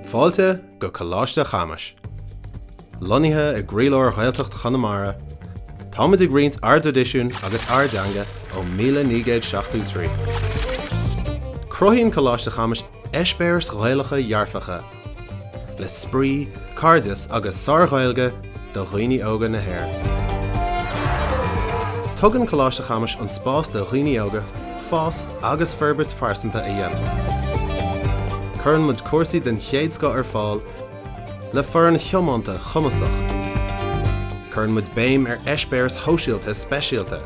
Fáilte go Coláiste Chamuis. Lonnaithe i gcroílár Ghaeltacht Chonamara, táimid ag roinnt ár dtraidisiún agus ár dteanga ó 1973. Cruthaíonn Coláiste Chamuis eispéiris Ghaelacha dhearfacha le spraoi, cairdeas agus sár-Ghaeilge do dhaoine óga na hÉireann. Tugann Coláiste Chamuis an spás do dhaoine óga fás agus forbairt phearsanta a dhéanamh. Cuireann muid cúrsaí den chéad scoth ar fáil le foireann thiomanta chumasach. Cuireann muid béim ar eispéiris shóisialta speisialta.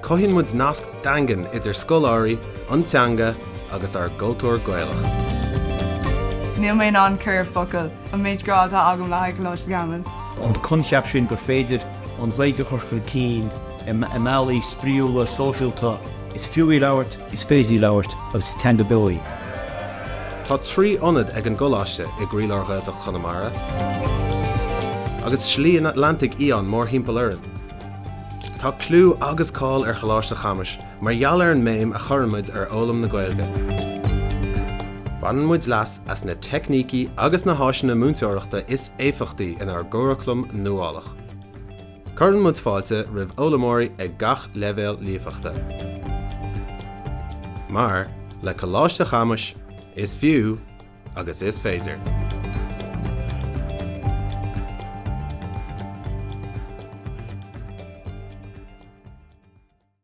Cothaíonn muid nasc daingean idir scoláirí, an teanga agus ár gcultúr Gaelach. Níl mé in ann cur i bhfocail an méid grá atá agam le haghaidh Coláiste Chamuis. An coincheap sin gur féidir an Ghaeilge a chur chun cinn i mbealaí spraíúla, sóisialta. Is fiú í labhairt, is féidir í labhairt agus is teanga beo í. Tá 3 ionad ag an gColáiste i gcroílár Ghaeltacht Chonamara agus Slí an Atlantaigh Fhiáin mórthimpeall orainn. Tá clú agus cáil ar Choláiste Chamuis mar gheall ar an mbéim a chuireann muid ar fhoghlaim na Gaeilge. Baineann muid leas as na teicnící agus na háiseanna múinteoireachta is éifeachtaí inár gcuraclam nuálach. Cuireann muid fáilte roimh fhoghlaimeoirí ag gach leibhéal líofachta. Mar, le Coláiste Chamuis, is fiú agus is féidir.